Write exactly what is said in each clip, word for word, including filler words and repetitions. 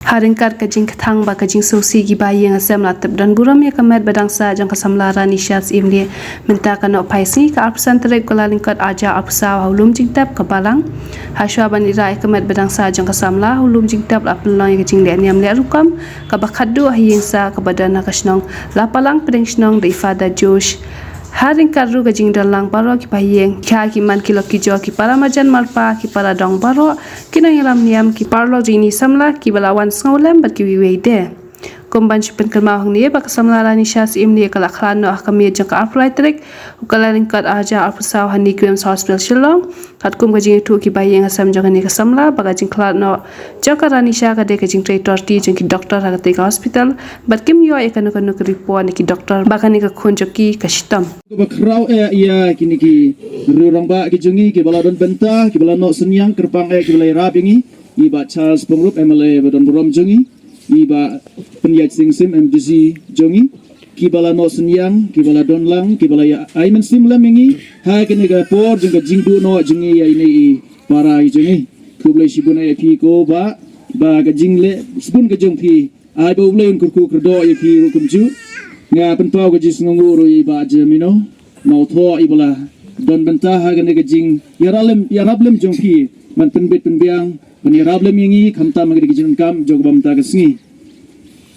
Ha ryngkat ka jingkthang bad ka jingsngewsih, ki bahaïing hasem la tip don burom ïa ka met ba dang sah jong ka samla Ranisha Syiemlieh. Mynta ka nohphai sngi ka arphew san tarik u Kyllalyngkot arhajar arphew saw ha u lum jingtep ka Balang. Hashwa ban ïarap ïa ka met ba dang sah jong ka samla, ha u lum jingtep la pynlong ïa ka jingleh niam leh rukom kaba khatduh ha ïing sah kaba don ha ka shnong Lapalang, pdeng shnong da i Father Josh. Ha ryngkat ruh ka jingdon lang baroh ki bahaïing, ki kha ki man ki lok ki jor, ki para marjan marpa, ki para dong baroh, ki nongïalam niam, ki paralok jong ine i samla kiba la wan sngewlem bad kiwei kiwei de. Kum ban shu pynkynmaw hangne ba ka samla Ranisha Syiemlieh ka la khlad noh ha ka miet jong ka arphew lai tarik u Kyllalyngkot arhajar arphew saw ha Nei Williams Hospital Shillong. Katkum ka jingïathuh ki bahaïing hasem jong kane ka samla, ba ka jingkhlad noh jong ka Ranisha ka dei ka jingtrei torti jong ki doktor ha katei ka hospital, bad kim ïoh ïa kano kano ka report na ki doktor ba kane ka khun jong ki ka shitom. Kaba khraw eh ïa kine ki riew rangbah ki jong ngi kiba la don bynta, kiba la noh synñiang kyrpang eh, kiba la ïarap ïa ngi, i Bah Charles Pyngrope, M L A ba don burom jong ngi, i Bah Pynïaid Sing Syiem, M D C jong ngi, kiba la noh synñiang, kiba la don lang, kiba la ïa ai mynsiem lem ïa ngi ha kane ka por jong ka jingduh noh jong ngi ïa ine i para i jong ngi. Khublei shibun ïa phi ko Bah, ba ka jingleh shibun ka jong phi, ai ba U Blei un kyrkhu kyrdoh ïa phi ruh kumjuh. Nga pynpaw ka jingsngewnguh ruh ïa i Bah Jemino Mawthoh, iba la don bynta ha kane ka jingïarap lem, ïarap lem jong phi ban pynbit pynbiang, ban ïarap lem ïa ngi khamtam ha kane ka jingdonkam jong ka bynta ka sngi.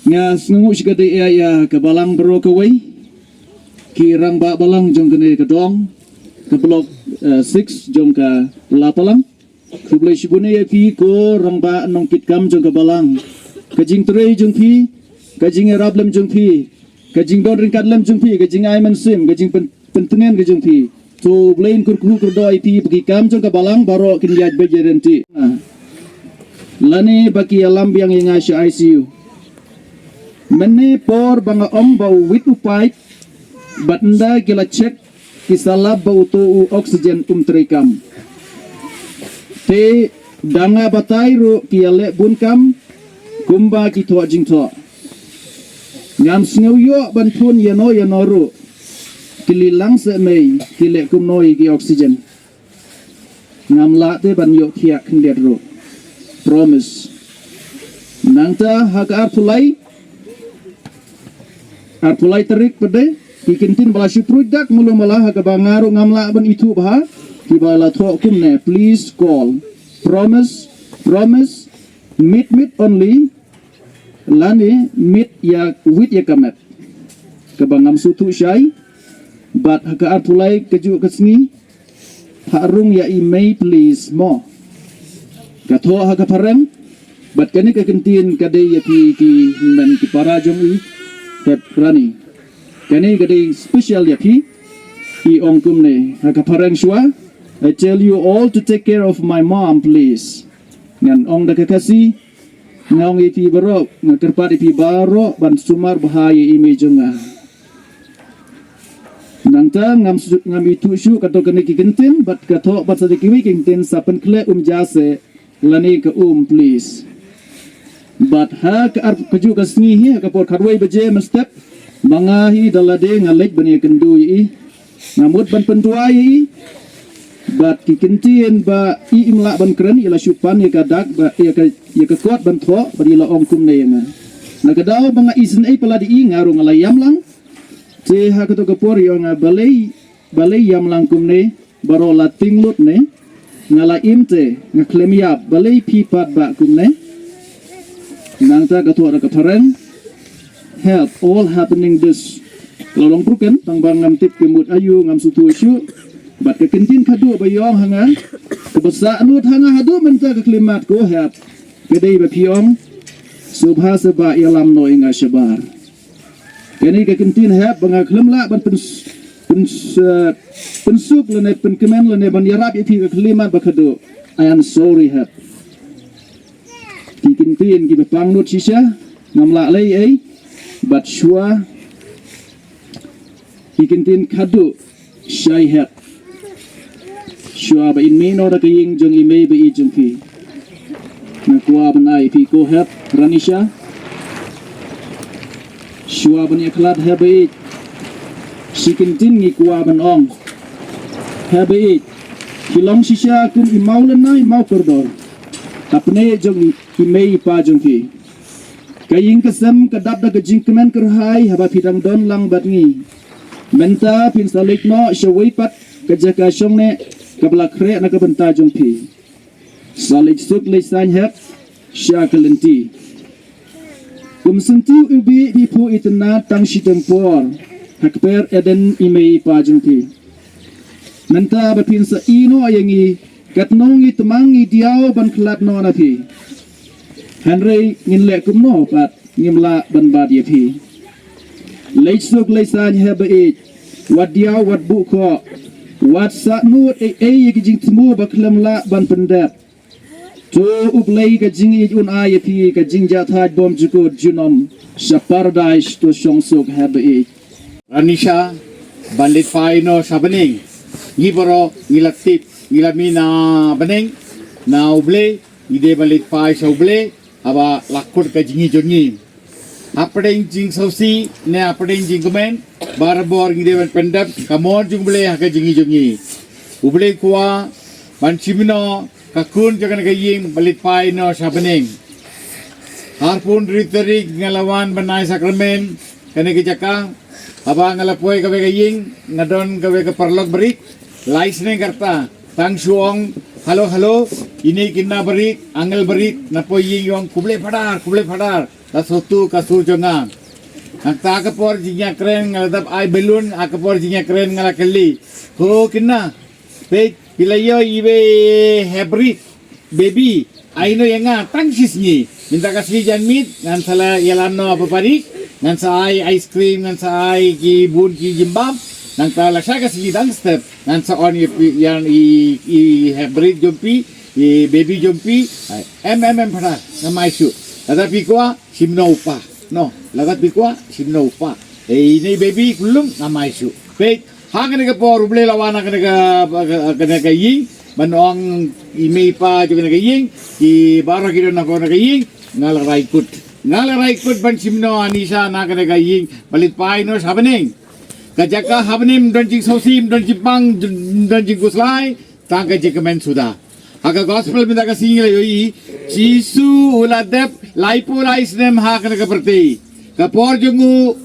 Nga sngewnguh shikatdei ïa, ïa ka Balang baroh kawei, ki rangbah Balang jong kane ka dong, ka Block, eh, six jong ka Lapalang. Khublei shibun ïa phi ko rangbah nongkitkam jong ka Balang. Ka jingtrei jong phi, ka jingïarap lem jong phi, ka jingdon ryngkat lem jong phi, ka jingai mynsiem, ka jingpyn, pyntngen ka jong phi. To U Blei un kyrkhu kyrdoh ïa phi, ba ki kam jong ka Balang baroh kin ïaid beit ïaid ryntih. Lane ba ki ïalam biang ïa nga sha I C U. Mynne por ba nga ong ba u wit u paip, bad ynda ki la check, ki sa lap ba uto u oxygen um treikam. Te da nga batai ruh ki ïaleh bun kam kumba ki thoh jingthoh. Ngam sngew ïoh ban phone ïano ïano ruh. Ki leh lang seh mei, ki leh kumno ïa ki oxygen. Ngam lah te ban ïoh thiah khyndiat ruh. Promise. Nangta ha ka arphew lai, arphew lai tarik pat de, ki kyntien ba la shu pruid dak malu mala ha kaba nga ruh ngam lah ban ithuh bha, kiba la thoh kumne, please call. Promise, promise, meet, meet only, lane meet ïa wit ïa ka met. Kaba ngam sngewthuh shai, bad ha ka arphew lai kajuh ka sngi, phah rung ïa i mei please mo. Ka thoh ha ka phareng, bad kane ka kyntien ka dei ïa phi ki hynmen ki para jong i, Hep Rani. Kane ka dei special ïa phi, i ong kumne, ha ka phareng shuwa, I tell you all to take care of my mom, please. Ngan ong da ka Khasi, nga ong ïa phi baroh, nga kyrpad ïa phi baroh, ban sumar bha ïa i mei jong nga. Nangta ngam su-, ngam ithuh shuh kato kane ki kyntien, bad ka thoh bad sa da kiwei ki kyntien sa pynkhleh um ja seh, lane ka um, please. Bad ha ka ar-, kajuh ka sngi hi, ha ka por khatwei baje mynstep, ma nga hi da lade nga leit ban ïakynduh ïa i. Nga mut ban pynduwai ïa i. Bad ki kyntien ba i im lah ban kren, i la shu pan ïa ka dak, ba ïa ka, ïa ka kot ban thoh, bad i la ong kumne ïa nga. Na ka daw ba nga isynei palat ïa i, nga ruh nga la ïam lang. Te ha kato ka por i ong nga balei, balei ïam lang kumne, baroh la tieng lut ne, nga la im te, nga khlem ïap, balei phi pat bah kumne. Nangta ka thoh da ka phareng, Hep, all happening this. Ka la long broken, tang ba ngam tip ka mut aïu, ngam sngewthuh shuh. Bad ka kyntien khadduh ba i ong ha nga, kaba sah nud ha nga haduh mynta ka khyllipmat ko Hep, ka dei ba phi ong, sngewbha seh bah ïalam noh ïa nga shabar. Kane ka kyntien Hep ba nga khlem lah ban pyns-, pyns-, eh, pynsuk lane pynkmen lane ban ïarap ïa phi ka khyllipmat ba khadduh. I am sorry Hep. Ki kyntien kiba pang nud shisha, ngam lah leh ei, bad shuwa ki kyntien khadduh shai Hep. Shuwa ba in mih noh da ka ïing jong i mei ba ïeit jong phi, nga kwah ban ai ïa phi ko Hep Ranisha. Shuwa ban ïakhlad Hep baieit, shi kyntien ngi kwah ban ong. Hep baieit, phi long shisha kum i mawlynnai mawkordor hapdeng jong i mei i pa jong phi. Ka ïing ka sem ka dap da ka jingkmen kyrhai haba phi dang don lang bad ngi. Mynta phin sa leit noh sha wei pat ka jaka shong ne kaba la khreh na ka bynta jong phi. Sa leit suk leit saiñ hep sha ka lynti. Kum sngewthuh u bih phi phuh itynnad tang shi teng por ha kper Eden i mei i pa jong phi. Mynta ba phin sa ïeh noh ïa ngi, katno ngi tmang ngi diaw ban khlad noh na phi. Hynrei ngin leh kumno pat ngim lah ban bat ïa phi. Leit suk leit saiñ hep ba ïeit, wat diaw wat buh khoh, wat sah nud ei ei ïa ki jingthmu ba khlem lah ban pyndep. To U Blei ka jingïeit un ai ïa phi ka jingjahthait bymjukut junom sha paradais to shong suk hep ba ïeit. Anisha, ban leit phai noh sha bneng. Ngi baroh ngi la tip, ngi la mih na bneng na U Blei, ngi dei ban leit phai sha U Blei haba la kut ka jingïeit jong ngi. Hapdeng jingsngewsih ne hapdeng jingkmen, barabor ngi dei ban pyndep ka mon jong U Blei ha ka jingïeit jong ngi. U Blei kwah ban shim noh ka khun jong kane ka ïing ban leit phai noh sha bneng. Arphew hynriew tarik nga la wan ban ai sakramen kane ka jaka. Haba nga la poi kawei ka ïing, nga don kawei ka paralok barit, lai snem ka rta. Tang shu ong halo halo, ine i khynnah barit, angel barit, na poi ïing, ong khublei phadar, khublei phadar. La sngewthuh ka sur jong nga. Nangta ha ka por jingïakren nga la dep ai balloon, ha ka por jingïakren nga la kylli, ho khynnah, peit, phi la ïoh iwei heh barit, baby, ai noh ïa nga tang shi sngi. Mynta ka sngi janmiet ngan sa la ïalam noh ha pari, ngan sa ai ice cream, ngan sa ai ki bun ki jimbam. Nangta lashai ka sngi dang step ngan sa on ïa phi, ïa i, i heh barit jong phi, i baby jong phi. Ai, em em em phadar, ngam ai shuh. Lada phi kwah shim noh u pa. Noh, lada phi kwah shim noh u pa. Ei, ine i baby kumlum ngam ai shuh. Peit, ha kane ka por U Blei la wan ha kane ka, kane ka ïing, ban ong i mei i pa jong kane ka ïing, ki baroh ki don ha kane ka ïing, nga la rai kut. Nga la rai kut ban shim noh Anisha na kane ka ïing, ban leit phai noh sha bneng. Ka jaka ha bneng ym don jingsngewsih, ym don jingpang, ym don jingkhuslai, tang ka jingkmen suda. Ha ka gospel mynta ka sngi la ïohi, Jisu u la dep laiphew lai snem ha kane ka pyrthei. Ka por jong u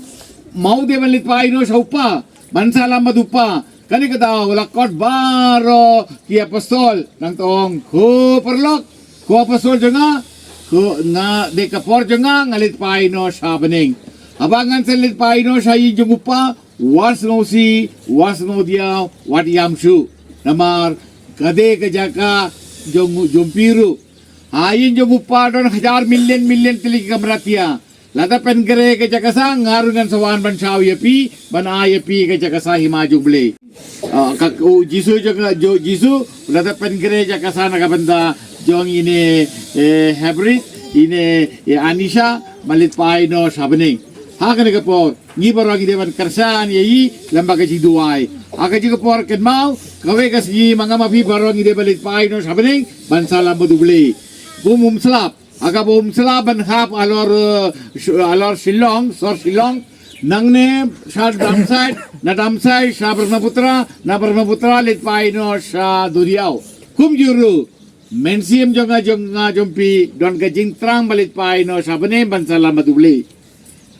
ma u dei ban leit phai noh sha u pa, ban salam bad u pa. Kane ka daw la kot baroh ki apostol, nangta ong, ko paralok, ko apostol jong nga, ko nga, dei ka por jong nga, nga leit phai noh sha bneng. Haba ngan sa leit phai noh sha ïing jong u pa, wat sngewsih, wat sngewdiaw, wat ïam shuh. Namar ka dei ka jaka jong, jong phi ruh. Ha ïing jong u pa don hajar million million tylli ki kamra tia. Lada pynkhreh ka jaka sah, nga ruh ngan sa wan ban shaw ïa phi, ban ai ïa phi ka jaka sah hima jong U Blei. Ah, ka, u Jisu jong, jong Jisu, lada pynkhreh jaka sah na ka bynta jong ine, eh, heh barit, ine, eh, Anisha, ban leit phai noh sha bneng. Ha kane ka por, ngi baroh ngi dei ban kyrshan ïa i lyngba ka jingduwai. Ha ka jingkyrpad kynmaw, kawei ka sngi ma nga ma phi baroh ngi dei ban leit phai noh sha bneng, ban salam bad U Blei. Bym, bym slap. Ha kaba ym slap ban hap halor, eh, sh-, halor Shillong, sor Shillong. Nangne sha Damsait, na Damsait sha Brahmaputra, na Brahmaputra leit phai noh sha duriaw. Kumjuh ruh, mynsiem jong nga jong nga jong phi don ka jingthrang ban leit phai noh sha bneng ban salam bad U Blei.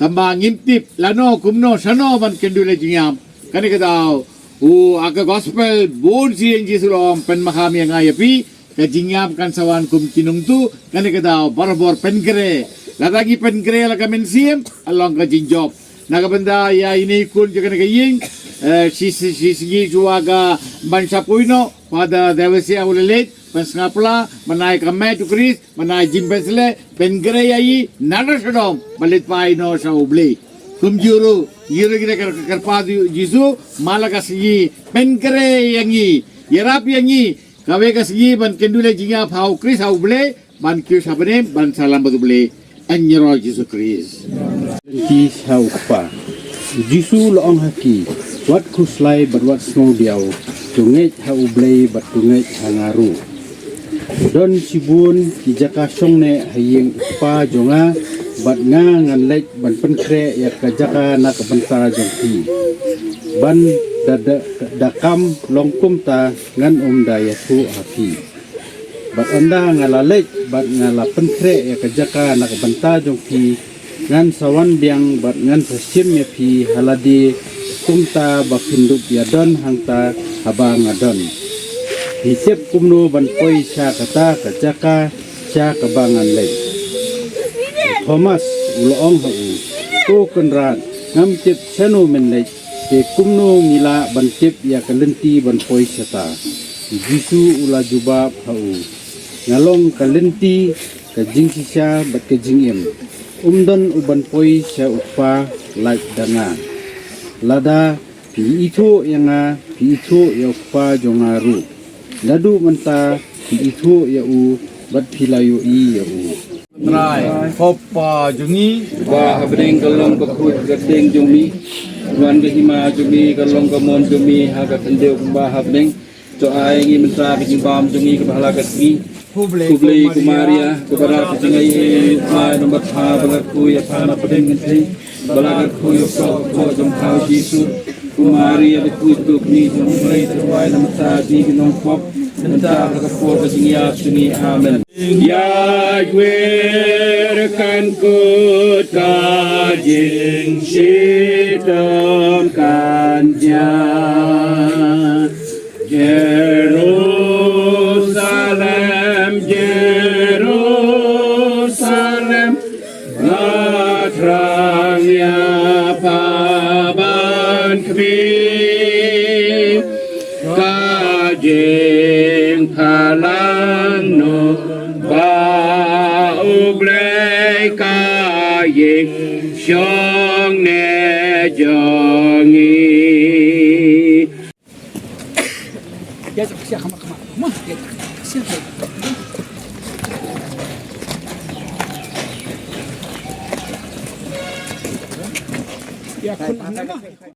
Tangba ngim tip lano kumno shano ban kynduh leh jingïap. Kane ka daw, u, ha ka gospel bun sien Jisu u la ong, pynmaham ïa nga ïa phi, ka jingïap kan sa wan kum ki nongtuh. Kane ka daw barabor pynkhreh. Lada ngi pynkhreh la ka mynsiem, ka long ka jingjop. Na ka bynta ïa ine i khun jong kane ka ïing, eh, shi, shi, shi, shi, shuwa ka ban sa poi noh, Father Devasia u la leit ban sngap la, ban ai ka met u Khrist, ban ai jingpynshlur, pynkhreh ïa i, nada sha dom, ban leit phai noh sha U Blei. Kumjuh ruh, ïa ruh kita ka, ka kyrpad Jisu, man la ka sngi, pynkhreh ïa ngi, ïarap ïa ngi, kawei ka sngi ban kynduh leh jingïap ha u Khrist ha U Blei, ban kiew sha bneng, ban salam bad U Blei. Yn ïaroh Jisu Khrist. Ki sha u Kpa. U Jisu u la ong ha ki, wat khuslai bad wat sngewdiaw, to ngeit ha U Blei bad to ngeit ha nga ruh. Don shibun ki jaka shongneh ha ïing u Kpa jong nga, bad nga ngan leit ban pynkhreh ïa ka jaka na ka bynta jong phi. Ban da, da, da kam long kumta ngan ym da ïathuh ha phi. Bad ynda nga la leit bad nga la pynkhreh ïa ka jaka na ka bynta jong phi, Ngan sa wan biang bad ngan sa shim ïa phi ha lade, kumta ba phin dup ïa don hangta haba nga don. Phi tip kumno ban poi sha kata ka jaka sha kaba ngan leit. U Thomas u la ong ha u, Ko Kynrad, ngam tip shano men leit, te kumno ngi lah ban tip ïa ka lynti ban poi shata? U Jisu u la jubab ha u, Nga long ka lynti, ka jingshisha bad ka jingim. Um don u ban poi sha u Kpa lait da nga. Lada phi ithuh ïa nga, phi ithuh ïa u Kpa jong nga ruh. Naduh mynta phi ithuh ïa u bad phi la ïohi ïa u. Trai, Kpa jong ngi. Ba ha bneng ka long ka khuid ka teng jong mi. Wan ka hima jong mi ka long ka mon jong mi ha ka khyndew kumba ha bneng. To ai ngi mynta ka jingbam jong ngi kaba ha la ka sngi. Khublei ko Maria, kaba rat ka jingaiei, ai namar pha ba la khuid ïa pha na pdeng kynthei. Ba la khuid ïa pha ka jong pha Jisu. Ko Maria ba khuid duk ni jong Blei, to ai namar pha jong ngi ki nongpop. Mynta ka por ka jingïap jong ngi. Amen. Ïa wer kan kut ka jingshitom kan jia. Jerusalem, Jerusalem, nga thrang ïa pha ban khmih. Ka jingphalang no ba U Blei ka ïing shong ne jong ngi.